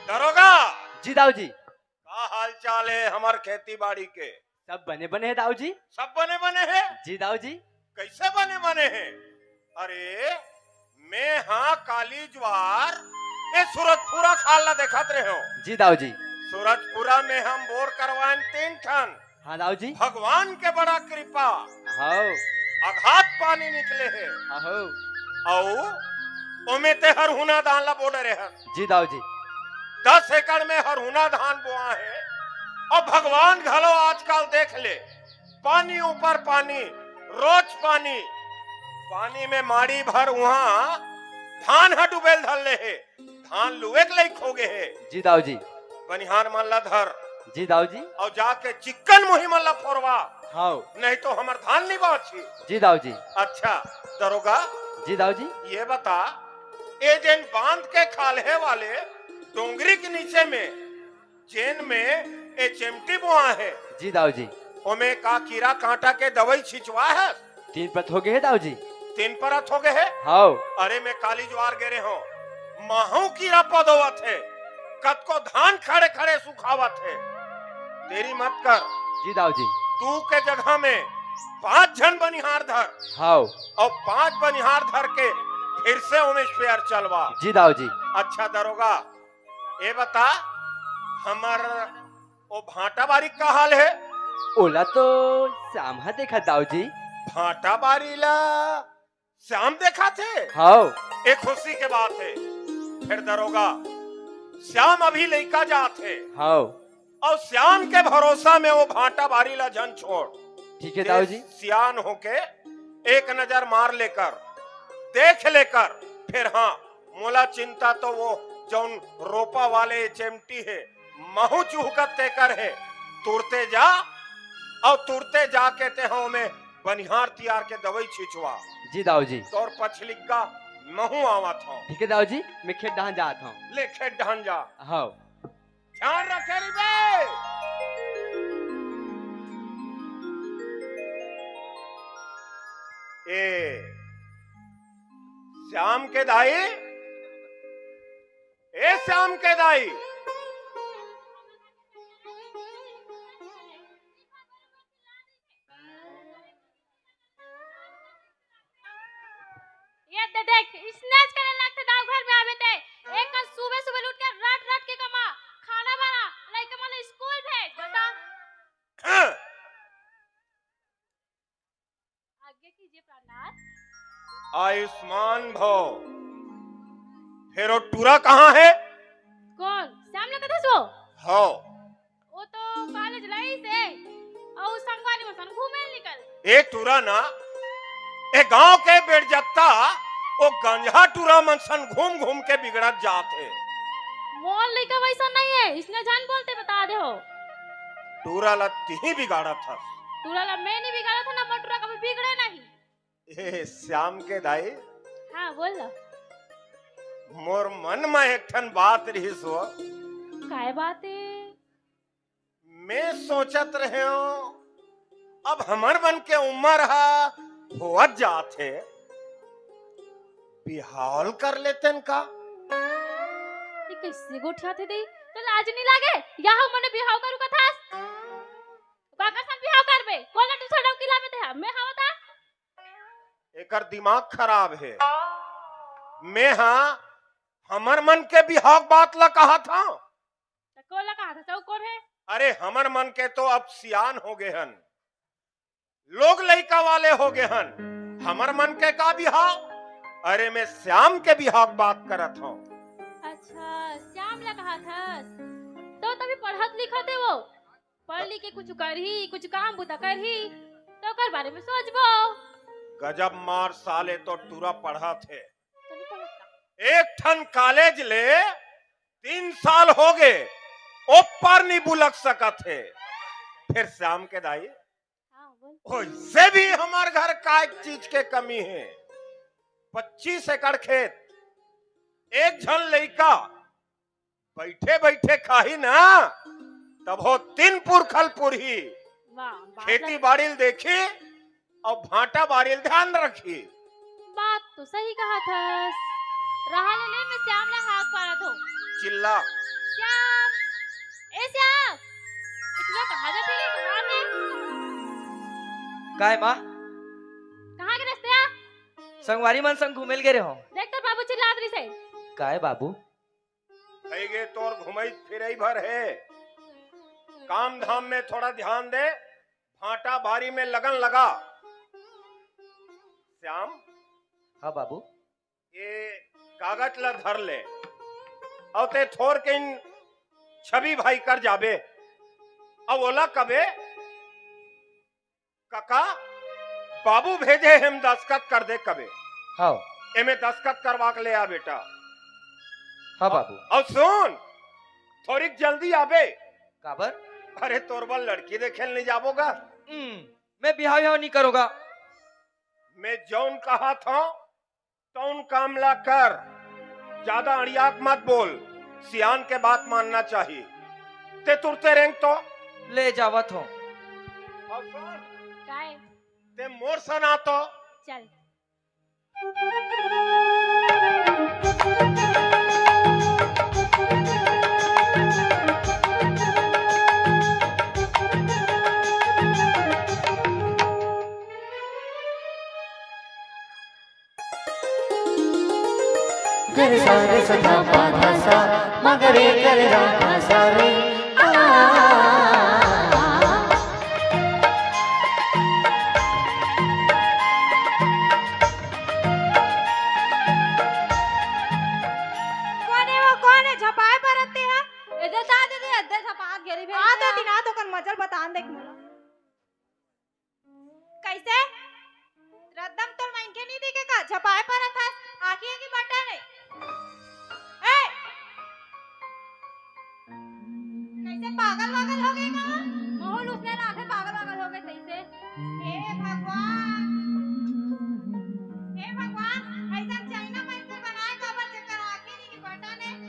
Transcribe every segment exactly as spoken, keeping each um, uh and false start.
दरोगा, जी दाऊ जी। का हाल चाल हे हमर खेती बाड़ी के? सब बने बने हे दाऊ जी। सब बने बने हे? जी दाऊ जी। कइसे बने बने हे? अरे, मैं हा काली ज्वार ए सूरजपुरा खाल ला देखत रहेंव। जी दाऊ जी। सूरजपुरा में हम बोर करवाएन तीन ठन। हाँ दाऊ जी। भगवान के बड़ा कृपा। हव। अघात पानी निकले हे। हव। अउ ओमे ते हरहुना धान ला बो डरे हस। जी दाऊ जी। दस एकड़ में हरहुना धान बोआ हे। अब भगवान घलो आजकल देख ले, पानी ऊपर पानी, रोज पानी, पानी में माड़ी भर उहाँ धान ह डूबेल धर ले हे। धान लुए के लइक हो गे हे। जी दाऊ जी। बनिहार मन ला धर। जी दाऊ जी। अउ जाके चिक्कन मुही मन ला फोरवा। हव। नहीं तो हमर धान नहीं बाची। जी दाऊ जी। अच्छा दरोगा। जी दाऊ जी। ये बता, ए जेन बांध के खाल्हे वाले डोंगरी के नीचे में जेन में ए चेमटी बोआ हे। जी दाऊ जी। ओमे का कीरा कांटा के दवई छिंचवा हे? तीन परत हो गे हे दाऊ जी। तीन परत हो गे हे? हव। अरे मैं काली ज्वार गे रहेंव, महूं कीरा पदोवत हे, कतको धान खड़े खड़े सुखावत हे। देरी मत कर। जी दाऊ जी। तू के जगह में पांच झन बनिहार धर। हव। अउ पांच बनिहार धर के फिर से ओमे स्पेयर चलवा। जी दाऊ जी। अच्छा दरोगा, ए बता, हमर ओ भांटा बारी का हाल हे? ओला तो श्याम ह देखत दाऊ जी। भांटा बारी ला श्याम देखत हे? हव। ए खुशी के बात हे। फिर दरोगा, श्याम अभी लइका जात हे। हव। अउ श्याम के भरोसा में ओ भांटा बारी ला झन छोड़। ठीक हे दाऊ जी। सियान होके एक नजर मार लेकर, देख लेकर, फिर हाँ, मोला चिंता तो वो जौन रोपा वाले चेमटी हे, महूं चुहकत तेकर हे, तुरते जा, अउ तुरते जाके तेहा ओमे बनिहार तियार के दवई छिंचवा। जी दाऊ जी। तोर पछलिग्गा महूं आवत हंव। ठीक हे दाऊ जी, मैं खेत डहन जात हंव। ले खेत डहन जा। हव। ध्यान रखे रहिबे। ए श्याम के दाई, ए श्याम के दाई। ये दे देख, स्नेच करे लगथे दाऊ घर में आवे ते। एक कन सुबह सुबह उठ के रट रट के कमा, खाना बना, लइका मन ला स्कूल भेज, बता। आज्ञा कीजिए प्राणनाथ। आयुष्मान भव। फेर ओ टूरा कहाँ हे? कौन? श्याम लगत हस वो? हव। वो तो कॉलेज लाइस हे, अउ संगवारी मन संग घूमे निकल। ए टूरा ना, ए गांव के बेड़जत्ता, ओ गंजहा टूरा मन संग घूम घूम के बिगड़त जात हे। मोर लइका वइसन नहीं हे, इसने जान बोलते बता दे हो। टूरा ला तिही बिगाड़त हस। टूरा ला मैं नहीं बिगाड़त हंव ना, मोर टूरा कभी बिगड़े नहीं। ए श्याम के दाई। हाँ, बोल ना। मोर मन म एक ठन बात रिहिस हो। काय बात हे? मैं सोचत रहेंव, अब हमर मन के उम्र ह होवत जात हे, बिहाव ल कर लेतेन का? ये कइसे गोठियाथे दे? तो लाज नहीं लागे? या हो मने बिहाव करू कथस? काकर सन बिहाव करबे? कोन ला दूसरा डौकी लाबे ते? मैं हवं ता? एकर दिमाग खराब हे। मैं हा हमर मन के बिहाव बात ला कहत हंव। त कोन ला कहत हस? अउ कोन हे? अरे, हमर मन के तो अब सियान हो गे हन, लोग लइका वाले हो गे हन, हमर मन के का बिहाव? अरे, मैं श्याम के बिहाव बात करत हंव। अच्छा, श्याम ला कहत हस? तो तभी पढ़त लिखत हे वो। पढ़ लिख के कुछ करही, कुछ काम बुता करही, तो ओकर बारे में सोचबो। गजब मार साले, तो टूरा पढ़त हे। तो नहीं पढ़त का? एक ठन कॉलेज ले तीन साल हो गे, ओपर नहीं बुलक सकत हे। फिर श्याम के दाई, हाँ। वैसे भी हमर घर काय चीज के कमी हे? पच्चीस एकड़ खेत, एक झन लइका बइठे बइठे खाही ना, तभो तीन पुरखा ल पुरही। वाह, बात खेती ल बाड़ी ल देखी अउ भांटा बारी ल ध्यान रखी। बात तो सही कहत हस। रहा ले ले, मैं श्याम ला हाक पारत हूँ। चिल्ला। श्याम, ए श्याम, इतना कहाँ जाथे रे, कहाँ थे? काय माँ? कहाँ के रस्ते आ? संगवारी मन संग घूमे ल गे रहे हो। देख तोर बाबू चिल्लात रहिस हे। काय बाबू? भई गे तोर घुमई फिरई भर हे, काम धाम में थोड़ा ध्यान दे, भांटा बारी में लगन लगा। श्याम, हाँ बाबू। ये कागज ला धर ले, अउ ते थोर के इन छवि भाई कर जाबे, अउ ओला कबे, "कका, बाबू भेजे हे, एम दस्तखत कर दे कबे।" हाँ। "एमे दस्तखत करवा के ले आ बेटा।" हाँ बाबू। अउ सुन, थोरिक जल्दी आबे। काबर? अरे तोर बर लड़की देखे ल नहीं जाबो गा? हम्म, मैं बिहाव विहाव नहीं करोगा। मैं जौन कहा था, तौन काम ला कर, ज्यादा अड़ियाक मत बोल, सियान के बात मानना चाही। ते तुरते रेंग तो। ले जावत हो। अउ सुन, काय? ते मोर सन आ तो। चल। गर सारे सधा पाधा सा, मगरे कर राधा सारे। आ। कोन हे वो, कोन हे? झपाए परत हे हा? एदे ता दीदी, एदे झपात गेरी भेल आ तो। दिना तो कन मजल बतान देख मोला। कइसे? रद्दम तोर मनखे नइ दिखे का? झपाए परत हस, आँखी आँखी बटा नहीं। ए! कइसे पागल वागल हो गे का? महूँ ल उसने लागे पागल वागल हो गे तइसे। हे भगवान, हे भगवान, अइसन चाइना मन से बनाए काबर जेकर आँखी नहीं बटा नहीं।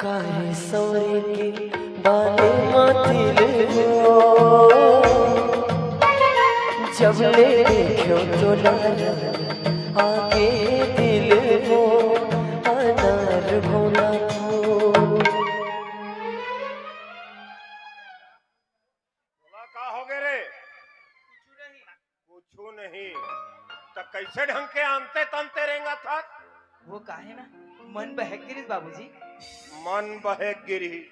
काहे सवरे के बाले मातिल हो, जब ले देख्यो तोला आगे दिल हो अनार भोला हो। बोला, का हो गे रे? कुछु नहीं। त कइसे ढंग के आनते तनते रेंगत हस? वो काहे ना, मन बहक गिरिस बाबूजी। मन बहक गिरिस।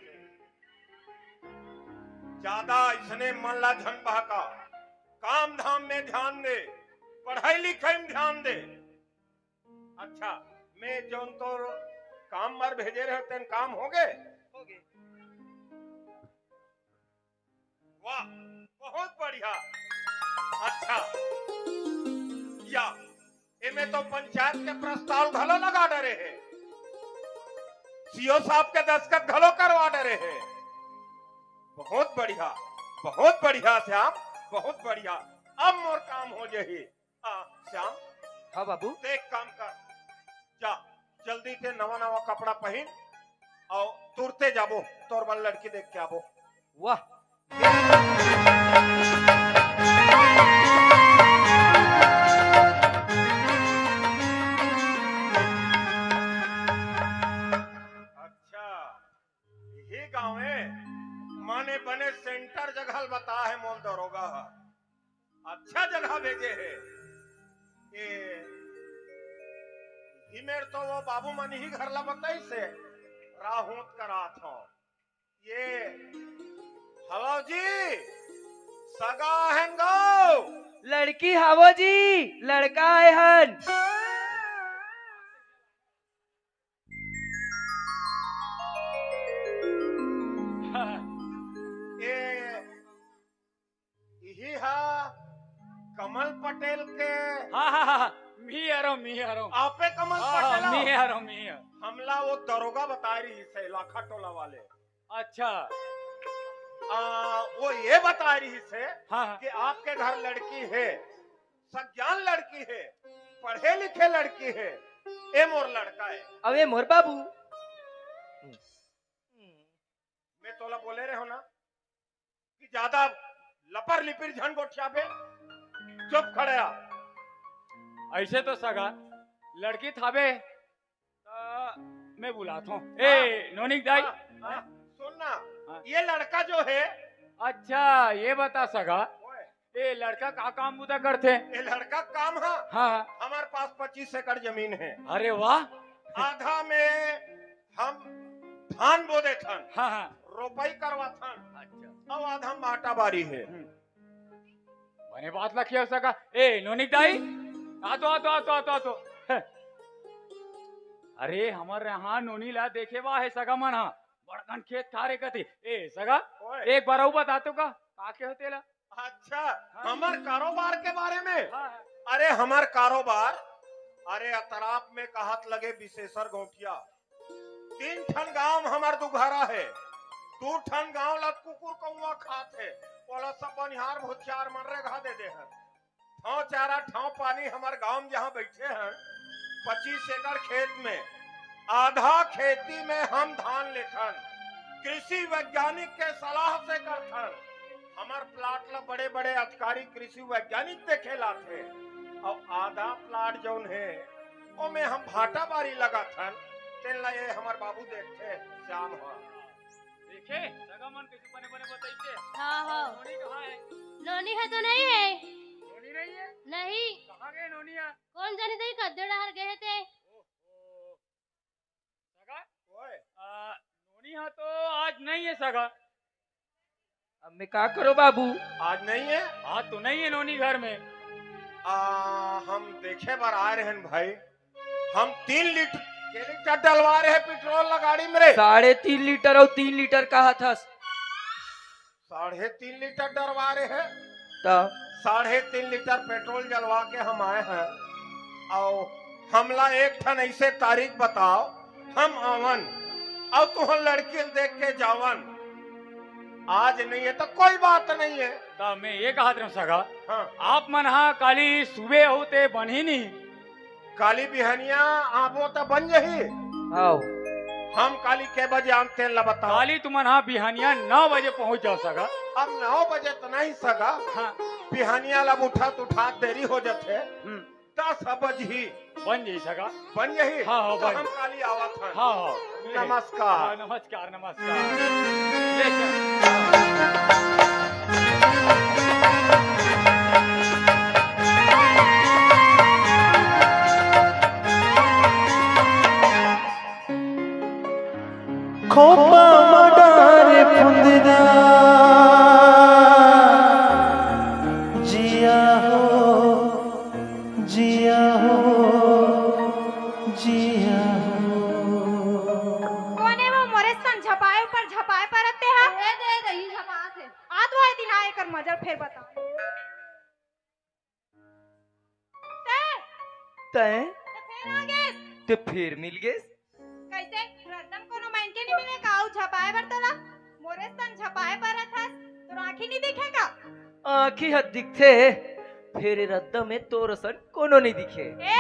ज्यादा अइसने मन ला झन बहका। काम धाम में ध्यान दे, पढ़ई लिखई में ध्यान दे। अच्छा, मैं जौन तोर काम बर भेजे रहे तेन काम हो गे? हो गे। वाह, बहुत बढ़िया। अच्छा, या एमे तो पंचायत के प्रस्ताव घलो लगा डरे हे, सीओ साहब के दस्तखत घलो करवा डरे हे। बहुत बढ़िया, बहुत बढ़िया श्याम, बहुत बढ़िया। अब मोर काम हो जाही। हाँ, श्याम। हाँ बाबू। ते एक काम कर, जा, जल्दी ते नवा नवा कपड़ा पहिन अउ तुरते जाबो, तोर बर लड़की देख के आबो। वाह। अच्छा, यही गाँव हे, माने बने सेंटर जगह ल बता हे मोल दरोगा ह। अच्छा जगह भेजे हे। ए, इमेर तो वो बाबू मन ही घर ला बताइस हे, राहूत करात हो। ये, हवो जी, सगा हन गो। लड़की हवो जी, लड़का आए हन। ए, इही हा कमल पटेल के। हाँ, हाँ, हाँ, हाँ, मी हरो, मी हरो। आपे कमल हाँ, हाँ, पटेल हो? मी हरो, मी हरो। हमला वो दरोगा बताए रहिस हे, लाखा टोला वाले। अच्छा। आ, वो ये बता रही से हाँ, हाँ। कि आपके घर लड़की है, सज्ञान लड़की है, पढ़े लिखे लड़की है, ए मोर लड़का है। अबे मोर बाबू। मैं तोला बोले रहे हो ना कि ज्यादा लपर लिपिर झन गोठियाबे, चुप खड़े आ। ऐसे तो सगा लड़की थाबे, त मैं बुलात हूँ। ए, हाँ। नोनी के दाई। हाँ, हाँ, सुन ना, हाँ। ये लड़का जो है। अच्छा, ये बता सगा, ओए। ये लड़का का काम बुता करथे? ये लड़का काम है। हाँ, हाँ। हमारे पास पच्चीस एकड़ जमीन है। अरे वाह। आधा में हम धान बो देथन, हाँ, हाँ। रोपाई करवाथन, अच्छा। अब आधा में भाटा बारी है। हम्म। बने बात ला किया सगा। ए, नोनी के दाई, आ तो, आ तो, आ तो, आ तो, आ तो। अरे, हमर यहाँ नोनी ला देखे बा है सगा मन हा। बड़कन खेत खार हे कथे। ए, सगा, ओए। एक बार अउ बता तो का, का के होथे ला? अच्छा, हाँ। हमर कारोबार के बारे में? हाँ, हाँ। अरे, हमर कारोबार, अरे, अतराप में कहत लगे बिसेसर गौंटिया। तीन ठन गांव हमर दुघरा है, दू ठन गांव ला कुकुर कौआ खात है, ओला सब बनिहार भुथियार मन रेगहा दे दे हन। ठाव चारा ठाव पानी हमर गांव में जहां बैठे हन, पच्चीस एकड़ खेत में आधा खेती में हम धान लेथन, कृषि वैज्ञानिक के सलाह से करथन। हमर प्लाट ला बड़े बड़े अधिकारी कृषि वैज्ञानिक देखे लाथे, और आधा प्लाट जौन है ओमे हम भाटा बारी लगाथन, तेन ला ये हमर बाबू देखथे, श्याम ह। देखे, सगा मन कइसे बने बने बतइथे। हाँ, हाँ। नोनी कहाँ है? नोनी है तो नहीं है। नोनी नहीं है? नहीं। कहाँ गए नोनी यार? कौन जाने दे कद्दे डहर गए थे। ओहो। सगा? ओए। आ, नोनी हा तो आज नहीं है सगा। अब मैं का करो बाबू? आज नहीं है? आज तो नहीं है नोनी घर में। आ, हम देखे बर आ रहे हैं भाई। हम तीन लीटर, के लीटर डलवा रहे हैं पेट्रोल ला गाड़ी में रे। साढ़े तीन लीटर और तीन लीटर कहा था। साढ़े तीन लीटर डलवा रहे हैं। तो? साढ़े तीन लीटर पेट्रोल जलवा के हम आए हैं। और हमला एक ठन ऐसे तारीख बताओ, हम आवन और तुहर लड़की ल देख के जावन। आज नहीं है तो कोई बात नहीं है। तो मैं ये कहत रहूं सगा, हाँ। आप मन हा काली सुबह होते बनी नहीं। काली बिहनिया आबो त बन जही। आओ। हम काली के बजे आन तेन ला बताओ। काली तुमन हा बिहनिया नौ बजे पहुंच जाओ सगा। अब नौ बजे त नहीं सगा। हाँ। बिहनिया ला उठत उठात देरी हो जाथे। हम्म। दस बजही। बन जही सगा। बन जही? हाँ, हाँ, तो बन। हम काली आवत हन। हाँ, हाँ। नमस्कार। हाँ, नमस्कार, नमस्कार। ले चल। खोपा म डारे फुंदरा, जिया हो, जिया हो, जिया हो। कोने वो मोरे सन झपाए ऊपर झपाए परत हे हा? ए दे, दही झपात हे। आ तो आए दिन आए कर मजर फेर बता। तैं? तैं? ते फेर आ गेस। ते फेर मिल गेस। कैसे? रद्दम कोनो माइन के नहीं मिले का? अउ झपाए बर तोला? मोरे सन झपाए बर अथस। तोर आँखी नहीं दिखे का? आँखी ह दिखथे, फेर रद्दम में तोर सन कोनो नहीं दिखे। ए!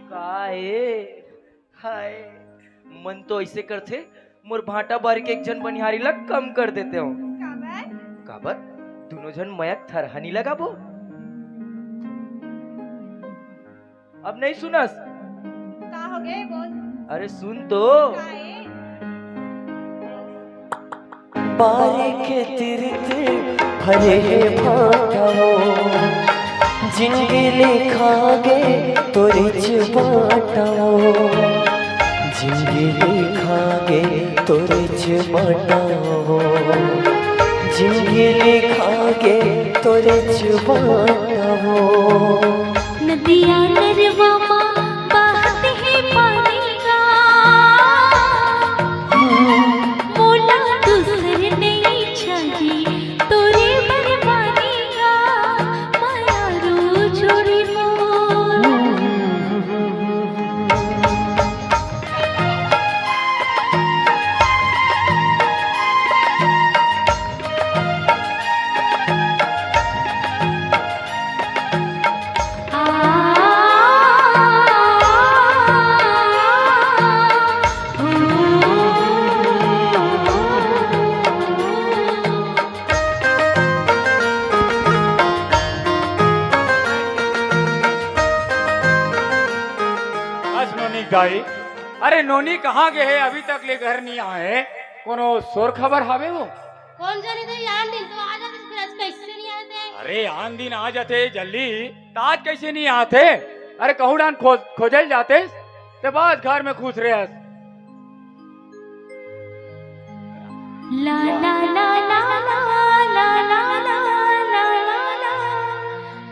का ए? हाय, मन तो ऐसे करथे, मोर भांटा बारी के एक झन बनिहारी ला कम कर देते हो। काबर? काबर? दोनों झन मयक थरहा नी लगाबो। अब नहीं सुनस? का हो गए बोल? अरे सुन तो। का ए? बारी के तीर तीर भरे हे भांटा हो, जिंदगी लिखा गे तोरे च बांटा हो, जिंदगी लिखा गे तोरे च बांटा हो, जिंदगी लिखा गे तोरे च बांटा हो। नदिया नरवा मा बहत हे पानी गा, मोला दूसर नइ चाही तोरे बरबानी गा, माया रू जोड़ी मोर। दाई, अरे नोनी कहाँ गे हे? अभी तक ले घर नहीं आए, कोनो सोर खबर हावे वो? कोन जनी दाई, आन दिन तो आ जाथे, फिर आज कैसे नहीं आते? अरे आन दिन आ जाथे जल्दी, त आज कैसे नहीं आते? अरे कहूँ डान खो-, खोजल जाते, ते बाद घर में खुश रहे। ला ला ला ला ला ला ला ला ला ला।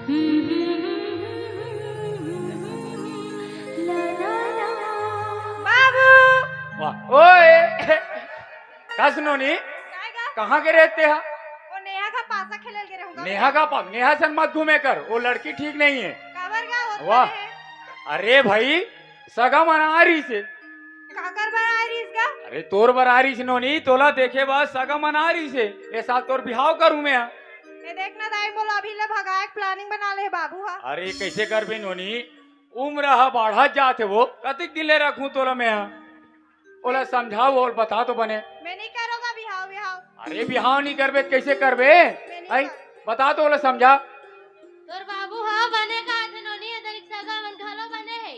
हम्म, हम्म, हम्म, हम्म, हम्म, हम्म, हम्म। ला ला ला। बाबू। वाह, ओए। का सुनो नी? काय गा? कहाँ के रहते हा? वो नेहा का पासा खेलल गे रहूंगा। नेहा का पा-, नेहा सन मत घूमे कर, वो लड़की ठीक नहीं है। काबर गा, वो वाह। तो है। अरे भाई, सगा मन आ रहिस हे। काकर बर आ रहिस गा? अरे तोर बर आ रहिस नोनी, तोला देखे बर सगा मन आ रहिस हे। ए साल तोर बिहाव करूं मैं। ए देख ना दाई, मोला अभी ले भगाए के planning बना ले हे बाबू हा। अरे कैसे करबे नोनी, उम्र ह बाढ़त जात हे वो, कतिक दिन ले रखूं तोला मैं हा? ओला समझाओ और बता तो बने। मैं नहीं करूंगा बिहाव, बिहाव। अरे बिहाव नहीं करबे त कैसे करबे? मैं नहीं आई, कर- बता तो ओला समझा। तोर बाबू हा बने कहा थे नोनी, ए दरी के सगा मन घलो बने हे।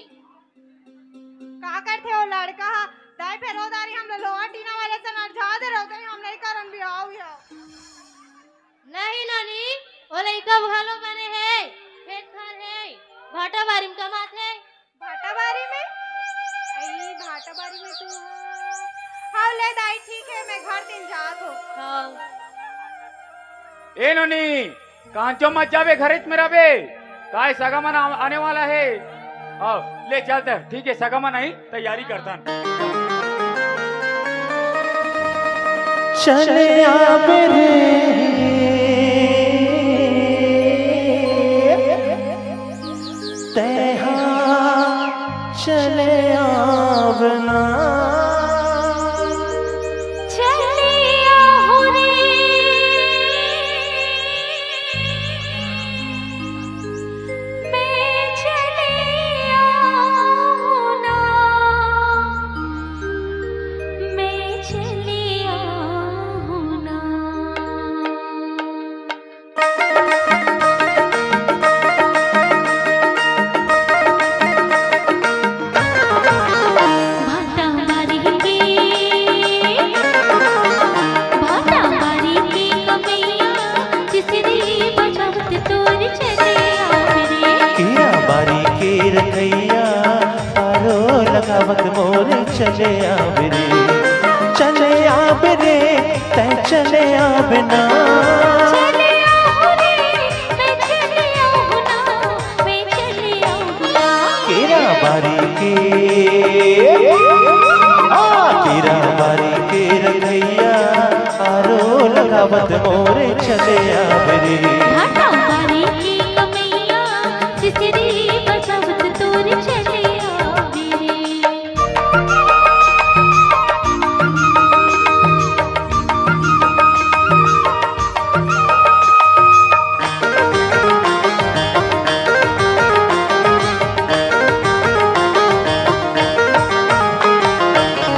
का करथे वो लड़का हा? दाई फेर ओ दारी हमला लोहा टीना वाले से नरझा दे रहो, कहीं हम नहीं करन बिहाव, बिहाव। नहीं नोनी, वो लइका घलो बने हे, खेत खार हे, भाटा बारी में कमाथे। भाटा बारी में? अई, भाटा बारी में तू हो। हाँ, ले दाई, ठीक है, मैं घर दिन जात हो। हाँ। ए नोनी, कांचो मत जाबे, घरेच में रहबे। काय सगा मन आ-, आने वाला है। हाँ, ले चलते हैं। ठीक है, सगा मन आई, तैयारी करता। चले आबे रे, तैहा चले आवना। चले आहू रे, मैं चले आहू ना, मैं चले आहू ना। भाटा बारी के, भाटा बारी के कमैया, चिसरी बजावत तोर चले आबे रे। केरा बारी के रखैया, आरो लगावत मोर चले आबे रे, चले आबे रे, तै चले आबे ना। चले आहू रे, मैं चले आहू ना, मैं चले आहू ना। केरा बारी के, आ, केरा बारी के रखैया, आरो लगावत मोर चले आबे रे। भाटा बारी के कमैया, चिसरी बजावत तोर चले आबे रे।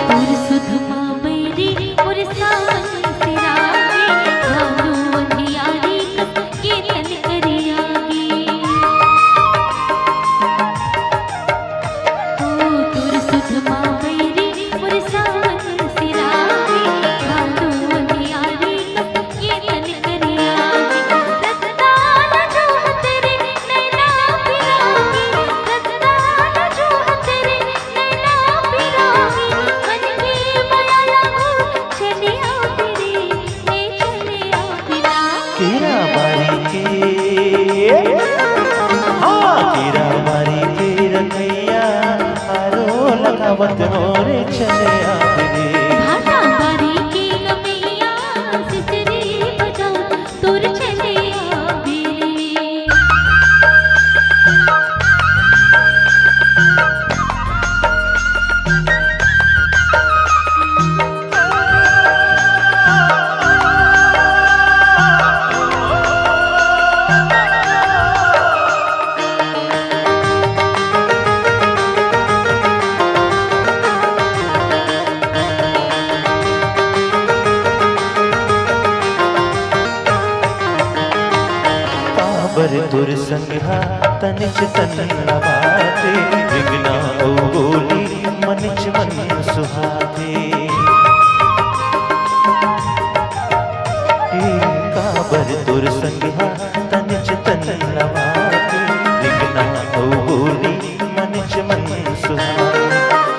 तोर सुध मा बैरी मोर सावन सिरागे, घालू अंधियारी कस के तन करियागे। ओ तोर सुध मा बैरी मोर सावन सिरागे, घालू अंधियारी कस के तन करियागे। रत्ता ल जोहत रे नैना पिरागे, रत्ता ल जोहत रे नैना पिरागे, मन के मया लागू चले आबे रे, मैं चले आबे ना। केरा बारी के, हाँ, केरा बारी के रखैया, आरो लगावत मोर चले आबे रे। भाटा बारी के कमैया, चिसरी बजावत तोर चले आबे रे। काबर तोर संग हा तनिच तन लबाते, रिंगना ओ गोली मनिच मन सुहाथे। ए काबर तोर संग हा तनिच तन लमाथे। रिंगना अउ बोली मनिच मन सुहाथे।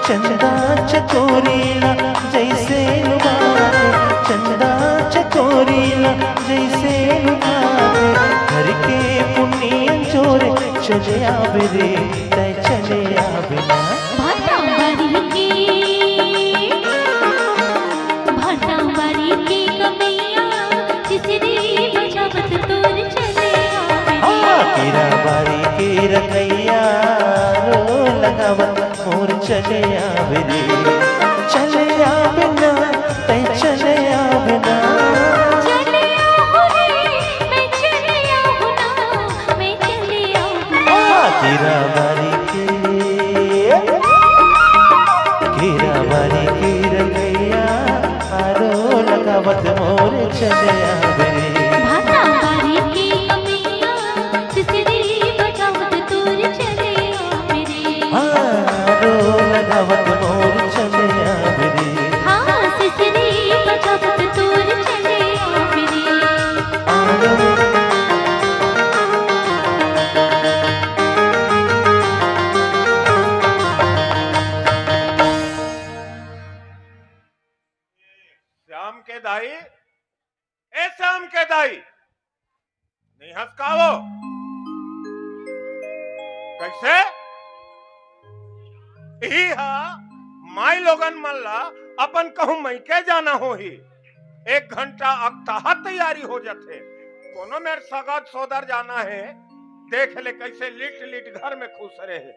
चंदा चकोरी ला जैसे लुभाथे, चंदा चकोरी ला जैसे लुभाथे। घर के पुन्नी अंजोरे चले आबे रे, तै चले आबे ना। भाटावारी के, भाटावारी के कमैया, सिसरी बजावत तोर चले आबे रे। हाँ, केरा बारी के रकैया, रो लगावत मोर चले आबे रे, चले आबे ना, तै चले आबे ना। चले आहूँ रे, मैं चले आहूँ ना, मैं चले आहूँ ना। आ, केरा बारी के, केरा बारी के रकैया, आरो लगावत मोर चले आबे रे। भाटावारी के कमैया, सिसरी बजावत तोर चले आबे रे। हाँ, रो लगावत मोर चले आबे रे। हाँ, सिसरी बजावत तोर चले आबे रे। श्याम के दाई, ए श्याम के दाई, नइ हंस का वो? कइसे? इही हा माईलोगन मन ला अपन कहूं मइके जाना होही। एक घंटा अकतहा तैयारी हो जाथे। कोनो मेर सगा सोदर जाना हे, देख ले कइसे लिट लिट घर में खुसरे हे।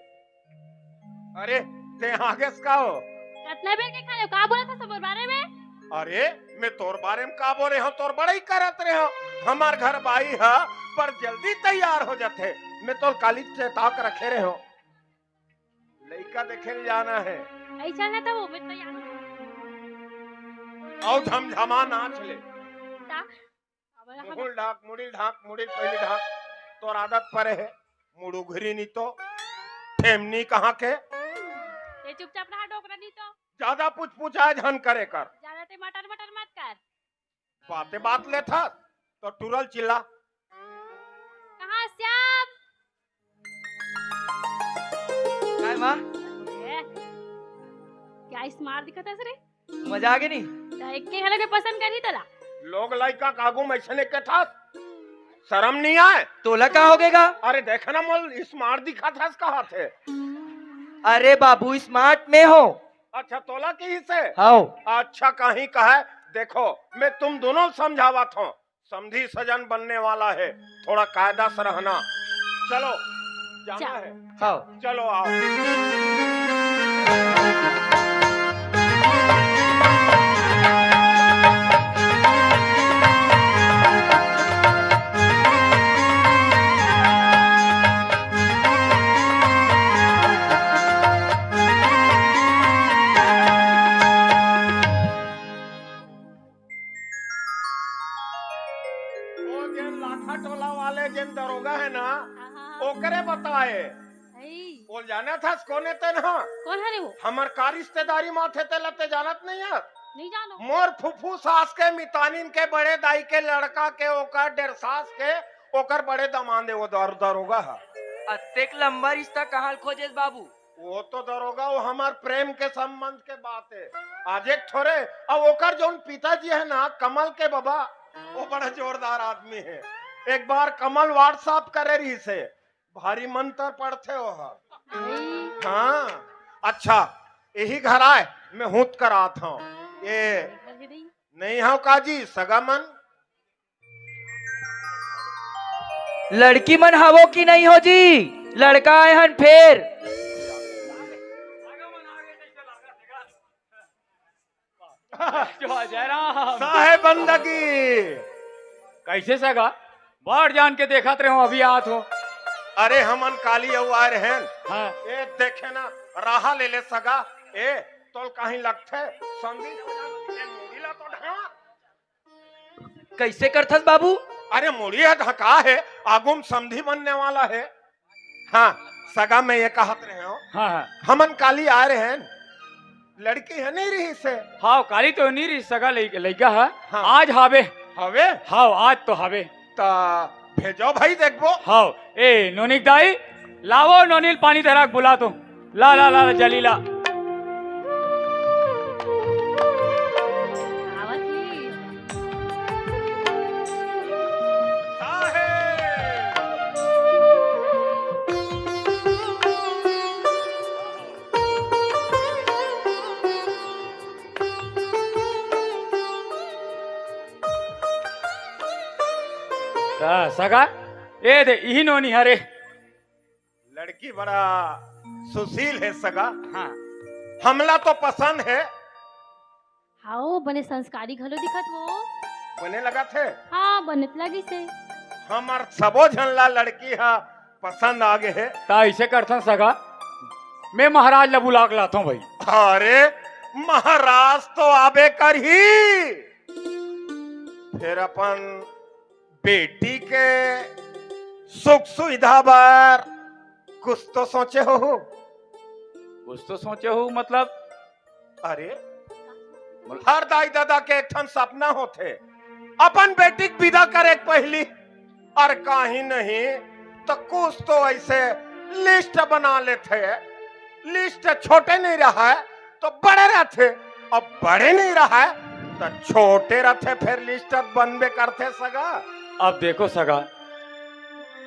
अरे, तें आगेस का हो? कतना बेर के खड़े हो, का बोलत हस मोर बारे में? अरे, मैं तोर बारे में का बोले हंव, तोर बड़ाई करत रहे हंव। हमार घर बाई ह, पर जल्दी तैयार हो जाथे। मैं तोर काली चेता के रखे रहे हंव। लइका देखे ल जाना हे। अइसन हे त वो, मैं तैयार हंव। अउ झमझमा नाच ले। ता? अब हम मुहुल ढाक, मुड़ी ढाक, मुड़ी पहिली ढाक। तोर आदत परे हे, मुड़ उघरी नी तो, ठेमनी कहाँ के? ये चुपचाप रहा, डोकरा नी तो। ज्यादा पुछपुछाए झन करे कर। ज्यादा ते मटर मटर मत कर। बाते बात लेथस, तो टुरल चिल्ला। कहाँ श्याम? काय माँ? ए, क्या smart दिखत हस रे? मजा आगे नी? त एके घलो के पसंद करही तोला? लोग लइका के आगू में अइसने कथस, शरम नी आय? तोला का होगे गा? अरे देख ना, मोला smart दिखत हस कहत हे। अरे बाबू, smart मैं हंव। अच्छा, तोला कहिसे? हव। अच्छा, कहीं कहे, देखो, मैं तुम दोनों समझावत हंव। समधी सजन बनने वाला है, थोड़ा कायदा से रहना। चलो, जाना जा। है। हाँ। चलो, आओ। वो जेन लाखा टोला वाले जेन दरोगा है ना, हाँ, हाँ, हाँ। ओकरे बताए। हई। वो जानत हस कोने ते ना? कोन हरे वो? हमर का रिश्तेदारी माथे ते लते जानत नहीं है? नहीं जानो। मोर फुफू सास के मितानिन के बड़े दाई के लड़का के ओकर डेढ़ सास के ओकर बड़े दमांद है वो दर-, दरोगा है। अतेक लंबा रिश्ता कहाँ खोजेस बाबू? वो तो दरोगा, वो हमार प्रेम के संबंध के बात है। आज एक थोरे, अब ओकर जौन पिताजी है ना, कमल के बाबा, वो बड़ा जोरदार आदमी है। एक बार कमल WhatsApp करे रही से, भारी मंत्र पढ़थे वो ह। हाँ, अच्छा, यही घर आए, मैं हूत करात हूँ। ये नहीं हो काजी, सगा मन? लड़की मन हवो कि नहीं हो जी? लड़का आए हन फेर। जो जयराम। साहेब बंदगी। कैसे सगा? बाट जान के देखत रहे हो, अभी आत हो। अरे हमन काली अउ आए रहेन। हाँ। ए देखे ना, राहा ले ले सगा। ए तोल कहीं लगथे, संदी ले मुड़ी ला तो ढांक। कैसे करथस बाबू? अरे मुड़ी ह ढका है, आगू म समधी बनने वाला है। हाँ, सगा मैं ये कहत रहे हो, हाँ, हाँ। हमन काली आए रहे हैं, लड़की ह नहीं रहिस हे। हाव, काली तो नहीं रहिस सगा लइ-, लइका ह। हाँ। आज हावे। हावे? हाव, आज तो हावे। त भेजो भाई, देखबो। हाव, ए नोनिक दाई, लावो नोनी ल पानी धरा के बुला तो। ला, ला, ला, ला, जल्दी ला। आवत ही। साहेब। त सगा, ए दे, इही नोनी हरे। लड़की बड़ा सुशील हे सगा। हाँ। हमला तो पसंद हे। हाव, बने संस्कारी घलो दिखत वो। बने लगत हे? हाँ, बने त लगिस हे। हमर सबो झन ला लड़की ह पसंद आ गे हे। त अइसे करथन सगा, मैं महाराज ला बुला के लाथों भाई। अरे, महाराज तो आबे करही, फेर अपन बेटी के सुख सुविधा बर कुछ तो सोचे होहू? कुछ तो सोचे होहू मतलब? अरे, हर दाई ददा के एक ठन सपना होथे, अपन बेटी के विदा करे के पहिली। अउ काहीं नहीं त कुछ तो अइसे list बना लेथे। List छोटे नहीं रहय त बड़े रहिथे, अब बड़े नहीं रहय त छोटे रहिथे, फेर list बनबे करथे सगा। अब देखो सगा,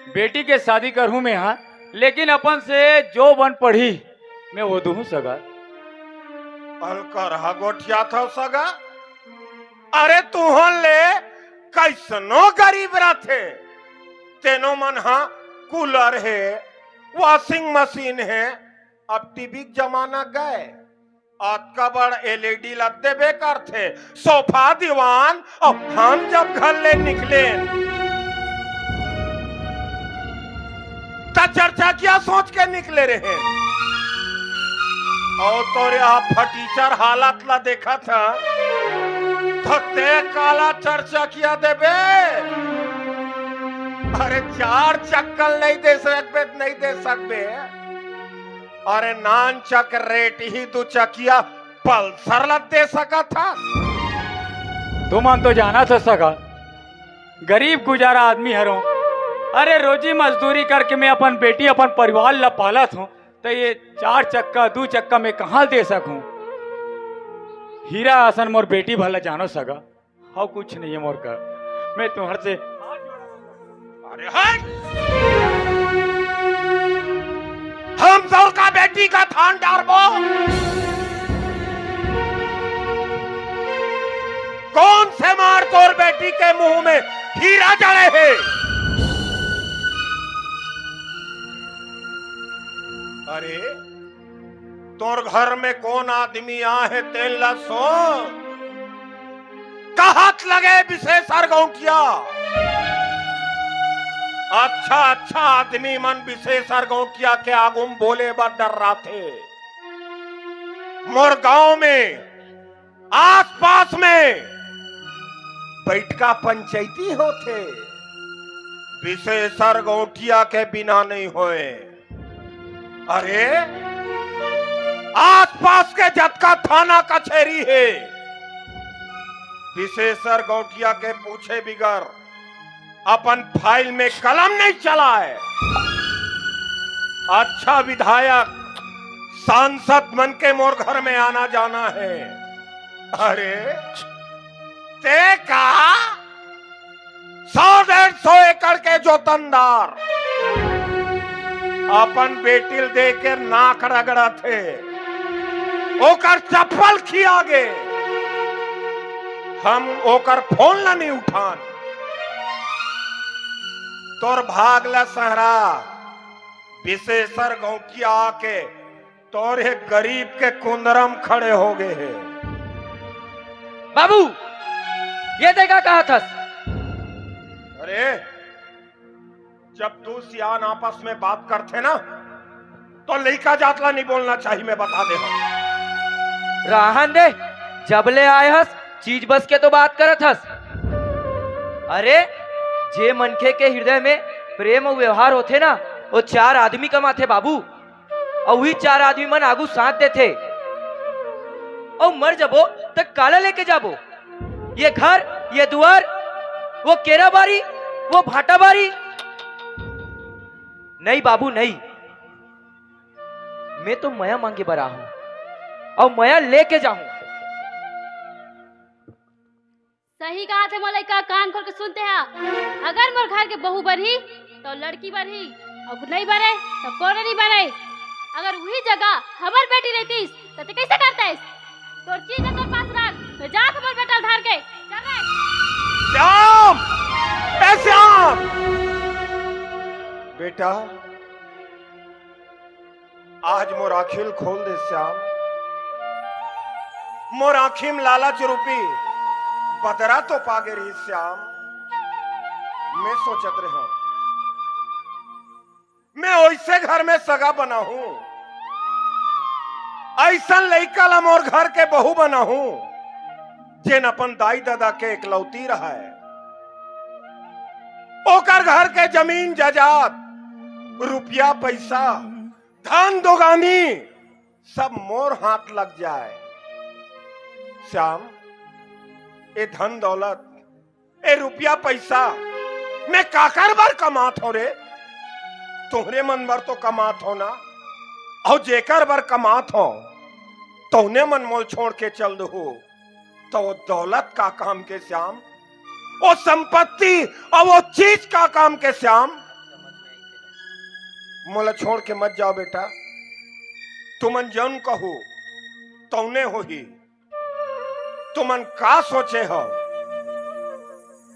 बेटी के शादी करहूं मैं हा, लेकिन अपन से जो बन पड़ही मैं वो दूहूं सगा। अलकरहा गोठियाथव सगा। अरे तुहन ले कइसनो गरीब रहिथे, तेनो मन हा cooler हे, washing machine हे, अब टीवी के जमाना गय, अतका बड़ एलईडी ला देबे करथे, सोफा दीवान। अउ हम जब घर ले निकलेन त चरचकिया सोच के निकले रहेन। अउ तोर ए फटीचर हालत ला देखत हंव, त तें काला चरचकिया देबे? अरे चार चक्का ल नहीं दे सकबे, नहीं दे सकबे। अरे नानचक रेटही दू चकिया पल्सर ला दे सकत हस। तुमन तो जानत हो सगा, गरीब गुजारा आदमी हरों। अरे रोजी मजदूरी करके मैं अपन बेटी, अपन परिवार ला पालत हंव, त ए चार चक्का, दू चक्का मैं कहां दे सकहूं? हीरा असन मोर बेटी भला जानो सगा। हाव, कुछ नहीं हे मोर कर। मैं तुम्हर से अरे हट! हम तोर का बेटी का थान डारबो? कोन से मार तोर बेटी के मुंह में हीरा जड़े हे? अरे, तोर घर में कोन आदमी आहे, तेन ला सोच। कहत लगे बिसेसर गौंटिया। अच्छा, अच्छा आदमी मन बिसेसर गौंटिया के आगू म बोले बर डर्राथे। मोर गांव में, आसपास में बइठका पंचायती होथे, बिसेसर गौंटिया के बिना नइ होय। अरे, आसपास के जतका थाना कचेरी हे, बिसेसर गौंटिया के पूछे बिगर अपन फाइल में कलम नइ चलाय। अच्छा विधायक, सांसद मन के मोर घर में आना जाना हे। अरे, तें का सौ डेढ़ सौ एकड़ के जोतनदार अपन बेटी ल देके नाक रगड़त हे, ओकर चप्पल खिया गे, हम ओकर फोन ला नइ उठान। तोर भाग ला सहरा, बिसेसर गौंटिया आके तोर ए गरीब के कुंदरम खड़े हो गे हे। बाबू, ए तें का कहत हस? अरे, जब दू सियान आपस में बात करथे ना, तो लइका जात ला नइ बोलना चाही, मैं बता दे हंव। रहन दे, जब ले आय हस, चीज बस के तो बात करत हस। अरे, जे मनखे के हिरदय में प्रेम अउ व्यवहार होथे ना, ओ चार आदमी कमाथे बाबू। अउ उही चार आदमी मन आगू साथ देथे। अउ मर जबो त काला लेके जाबो? ये घर, ये दुआर, वो केरा बारी, वो भाटा बारी? नहीं बाबू, नहीं। मैं तो मया मांगे बर आहूं अउ मया लेके जाहूं। सही कहा थे मोर लइका, कान खोल के सुनते हा। अगर मोर घर के बहू बनही, तो लड़की बनही, अउ नहीं बने, तो कोनो नहीं बने। अगर वही जगह हमर बेटी रहतीस, तो ते कैसे करतेस? तोर चीज है तोर पास रख, मैं जात हमर बेटा ल धर के। चल रे। श्याम! ए श्याम! बेटा, आज मोर आँखी ल खोल दे श्याम। मोर आँखी म लालच रूपी बदरा तो पागे रही श्याम। मैं सोचत रहा, मैं ओइसे घर में सगा बनाहूं, अइसन लइका ला मोर घर के बहू बनाहूं, जेन अपन दाई ददा के एकलौती रहय। ओकर घर के जमीन जायदाद, रुपया पैसा, धन दोगानी सब मोर हाथ लग जाए। श्याम, ए धन दौलत, ए रुपया पैसा मैं काकर बर कमात हंव रे? तुहरे मन बर तो कमात हंव ना, अउ जेकर बर कमात हंव, तौने मन मोल छोड़ के चल दहू, त वो दौलत का काम के श्याम? वो संपत्ति अउ वो चीज का काम के श्याम? मोला छोड़ के मत जाव बेटा, तुमन जौन कहू तौने होही। तुमन का सोचे हव,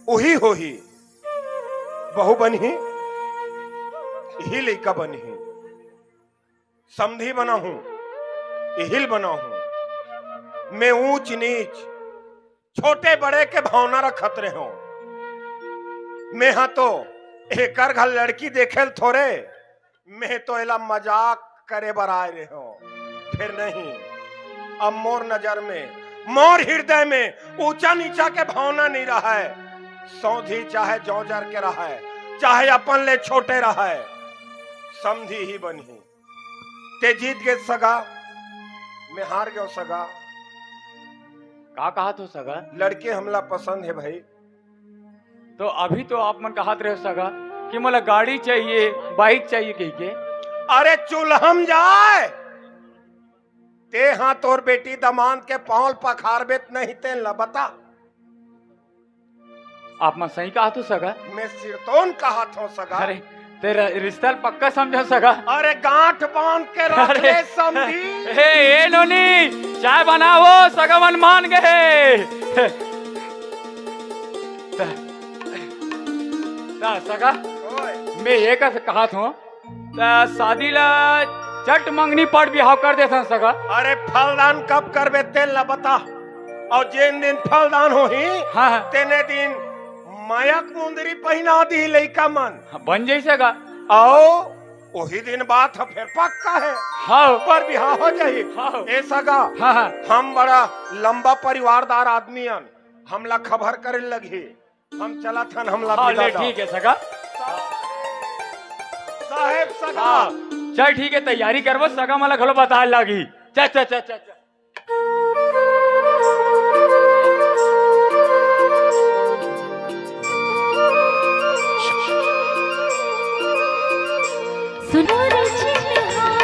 उही होही। बहू बनही, इही लइका बनही। समधी बनाहूं, इही ल बनाहूं। मैं ऊंच नीच, छोटे बड़े के भावना रखत रहेंव। मैं हा तो एकर घर लड़की देखे ल थोरे, मैं तो एला मजाक करे बर आय रहेंव। फेर नहीं, अब मोर नजर में, मोर हृदय में ऊंचा नीचा के भावना नहीं रहय। सौधी चाहे जौजर के रहय, चाहे अपन ले छोटे रहय, समधी ही बनही। ते जीत गे सगा, मैं हार गेंव सगा। का कहत हो सगा? लड़की हमला पसंद हे भाई। तो अभी तो आप मन कहत रहे सगा कि मोला गाड़ी चाहिए, बाइक चाहिए कहि के। अरे चूल्हा म जाय, ते हा तोर बेटी दमांद के पांव ल पखारबे त नहीं, तेन ला बता। आप मन सही कहत हो सगा। मैं सिरतोन कहत हंव सगा। अरे, ते रिश्ता ल पक्का समझो सगा। अरे गांठ बांध के रख अरे, ले समधी। हे, ए नोनी, चाय बनाओ, सगा मन मान गे। त, त सगा, ओए। मैं ये कस कहत हंव, त शादी ला चट मंगनी पट बिहाव कर देथन सगा। अरे फलदान कब करबे तेन ला बता। अउ जेन दिन फलदान होही, हाँ, हाँ। तेने दिन मयक मुंदरी पहिना दिही लइका मन। हाँ, बन जाही सगा। अउ ओही दिन बात ह फेर पक्का हे। हाँ। पर बिहाव हो जाही। हाँ। ए सगा, हाँ, हाँ। हम बड़ा लंबा परिवारदार आदमी अन, हमला खबर करे लगही। हम चलत हन, हमला हाँ, विदा ले, दव। ठीक हे सगा। साहेब सगा। हाँ, चल ठीक हे, तैयारी करबो, सगा मन ला घलो बताय लागही। चल, चल, चल, चल, चल। सुनो रे चिन्हारी।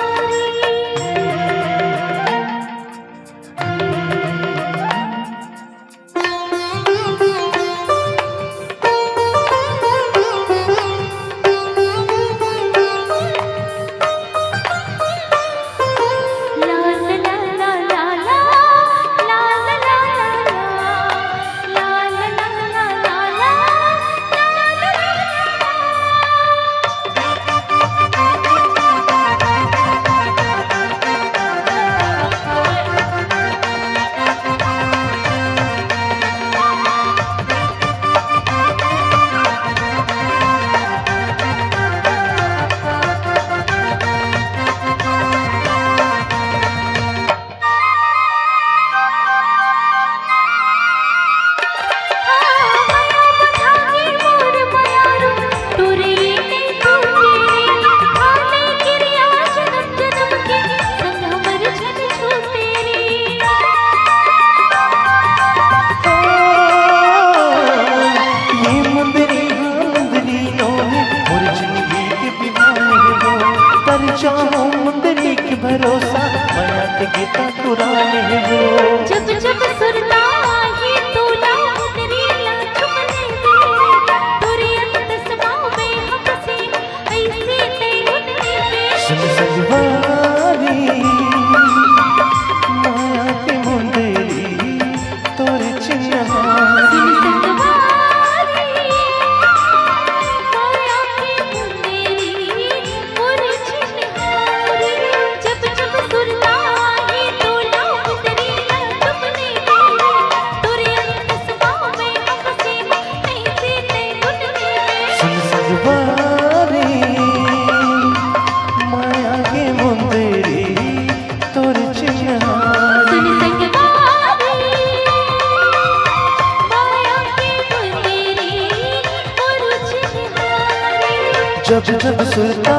जब जब सुरता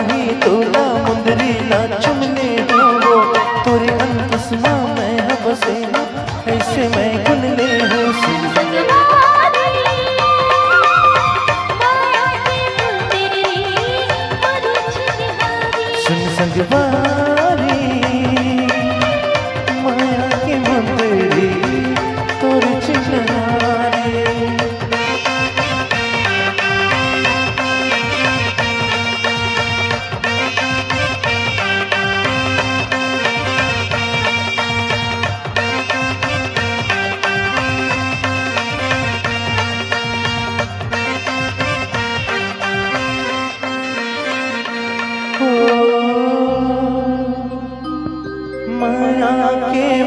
ही तोला मुंदरी ला चुमने हो वो, तोरे अंकुश मा मैं ह बसे, ऐसे मैं गुन ले हूँ। सुन संगवारी, सुन संगवारी, माया के मुंदरी तोर चिन्हारी। माया के